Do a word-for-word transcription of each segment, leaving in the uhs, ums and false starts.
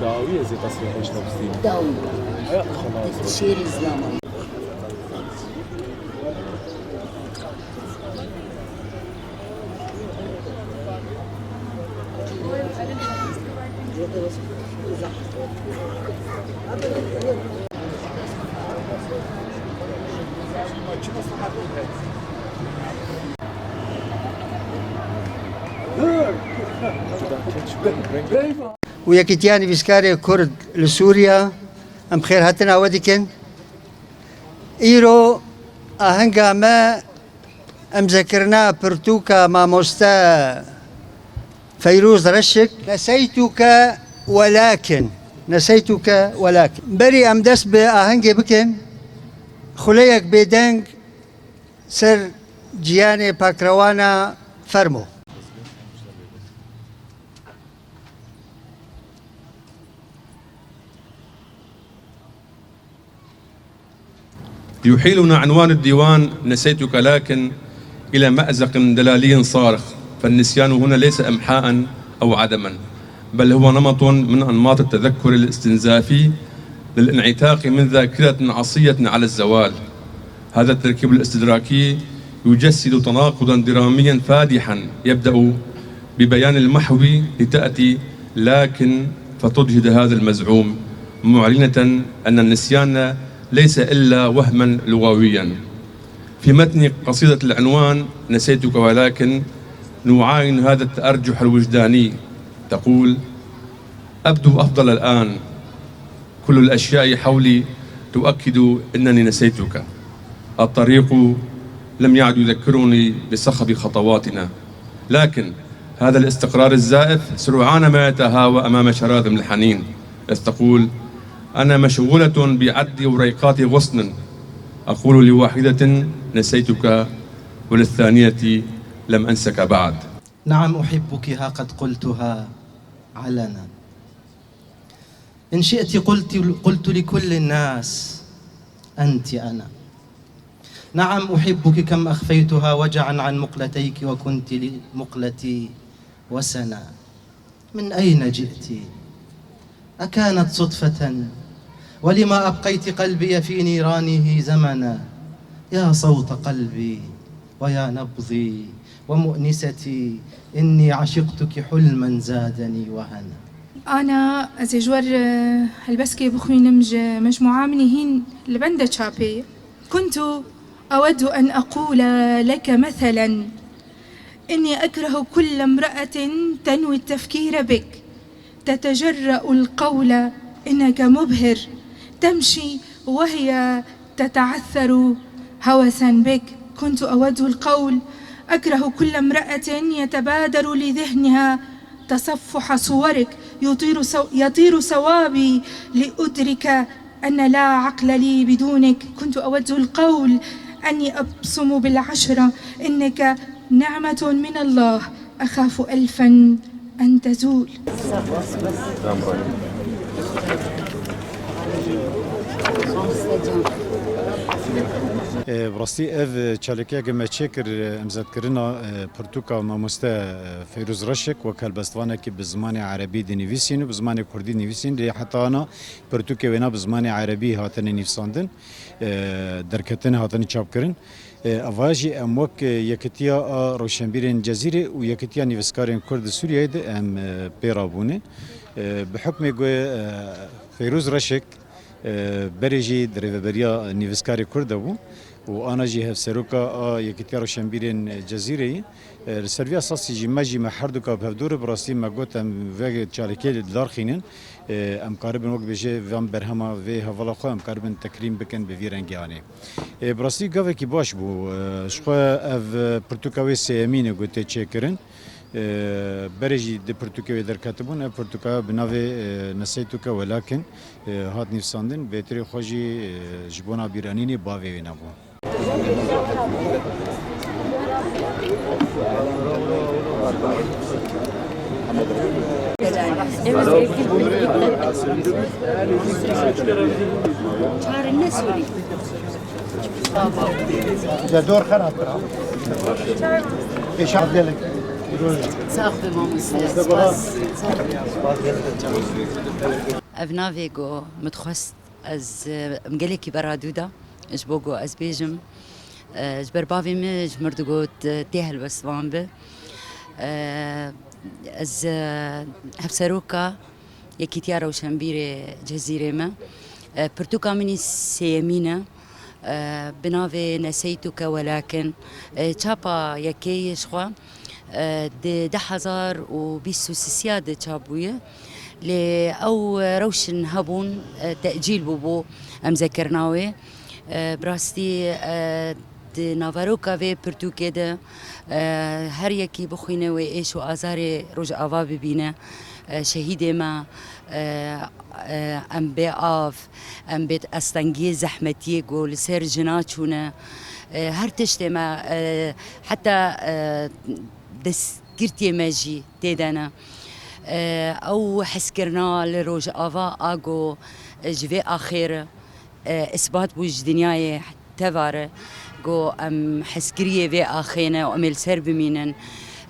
داویە زێ تەسریحش نەبستیم. داوی. خلاص. شێری زمان. û Yekîtiya Nivîskarê Kurd li Sûriye, em xêrhatina we dikin. Îro ahenga me emzekirina pirtûka mamoste Feyrûz Reşik, Neseytûke welakin, Neseytûke welakin. Berî em dest bi ahengê bikin, xuleyek bêdeng ser ciyanê pakrewana fermo. يحيلنا عنوان الديوان نسيتك لكن إلى مأزق دلالي صارخ، فالنسيان هنا ليس إمحاء أو عدما، بل هو نمط من أنماط التذكر الاستنزافي للانعتاق من ذاكرة عصية على الزوال. هذا التركيب الاستدراكي يجسد تناقضا دراميا فادحا يبدأ ببيان المحو لتأتي لكن فتجهد هذا المزعوم، معلنة أن النسيان ليس إلا وهما لغويا. في متن قصيدة العنوان نسيتك ولكن نعاين هذا التأرجح الوجداني، تقول: أبدو أفضل الآن، كل الأشياء حولي تؤكد أنني نسيتك. الطريق لم يعد يذكرني بصخب خطواتنا، لكن هذا الاستقرار الزائف سرعان ما يتهاوى أمام شراذم الحنين، إذ تقول: أنا مشغولة بعد وريقات غصن، أقول لواحدة: نسيتك، وللثانية: لم أنسك بعد. نعم، أحبك، ها قد قلتها علنا. إن شئت قلت، قلت لكل الناس: أنت أنا. نعم، أحبك، كم أخفيتها وجعا عن مقلتيك، وكنت لمقلتي وسنا. من أين جئت؟ أكانت صدفة؟ ولم أبقيت قلبي في نيرانه زمنا؟ يا صوت قلبي ويا نبضي ومؤنستي، إني عشقتك حلما زادني وهنا. Ana, ez ê ji we re helbestkê bixwînim ji mecmûa min ê hîn li bende çapê ye. كنت أود أن أقول لك مثلا: إني أكره كل امرأة تنوي التفكير بك، تتجرأ القول إنك مبهر، تمشي وهي تتعثر هوسا بك. كنت أود القول: أكره كل امرأة يتبادر لذهنها تصفح صورك، يطير سو-، يطير صوابي لأدرك أن لا عقل لي بدونك. كنت أود القول أني أبصم بالعشرة، إنك نعمة من الله، أخاف ألفا أن تزول. E, bi rastî ev çalakiyeke me çêkir, e, emzetkirina, e, pirtûka mamoste, e, Feyrûz Reşik wek helbestvanekî bi zimanê erebî dinivîsîn û bi zimanê kurdî dinivîsîn, lê heta ana pirtûkê wêna bi zimanê erebî hatine nivîsandin, e, derketin, hatine çapkirin. E, ava jî em wek, e, Yekitiya a Roşenbîrên Cezîrê û Yekitiya Nivîskarên Kurd di Sûriyeyê de em, e, pê rabûne. E, bi hukmê ku, e, Feyrûz Reşik, e, berê jî di rêveberiya nivîskarê Kurd de bû û ana jî hevseroka a Yekitiya Roşenbîrên Cezîrê ye. E, li ser vî esasî jî me jî me herduka bi hevdû re bi rastî me got em vê çalakê li dar xînin. E, em karibin wek bêje van berhema vê hevala xwe em karibin tekrîm bikin bi vî rengê anê. E, bi rastî gavekî baş bû. E, ji xwe ev, e, pirtûka wê sêyemîn e ku tê çêkirin. E, berê jî di pirtûkê wê derketibûn, ev pirtûka bi navê, e, Neseytuke Welakin, e, hat nivîsandin, bêtirê xwe jî, e, ji bona bîranînê bavê wê nebû. Çare ne sorî. Dor xera bira. Pêşa gelek. Sax be mamoste. Spas. Ev navê ku min dixwest ez, e, em gelekî beradû da. Ji bo ku ez bêjim, e, ji ber bavê min ji mir digot, e, tê helwestvan bi. E, ez, e, hevseroka Yekîtiya Rewşenbîrê Cezîrê me. E, pirtûka min î sêyemîn e. E, bi navê Neseytuke Welakin. E, çapa yekê yê ji xwe, e, di du hezar û bîst û sisiya de çap bûye. Lê ew rewşin hebûn, e, tecîl bûbû emzekirina wê. E, bi rastî, e, di naveroka vê pirtûkê de, e, her yekî bixwîne wê êş û azarê Rojava bibîne. E, şehîdê me, e, e, em bê av, em bê astengiyê, zehmetiyê ku li ser jina çûne. E, her tiştê me, e, heta, e, destgirtiyê me jî tê de ne. E, ew hezkirina li Rojava a ku, e, ji vê axê re, e, isbat bû ji dinyayê teva re ku em hezkiriyê vê axê ne û em ê li ser bimînin.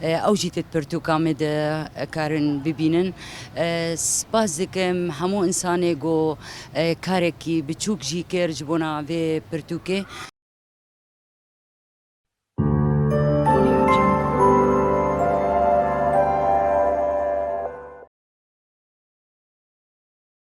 E, ew jî di pirtûka me de karin bibînin. E, spas dikim hemû însanê ku, e, karekî biçûk jî kir ji bona vê pirtûkê.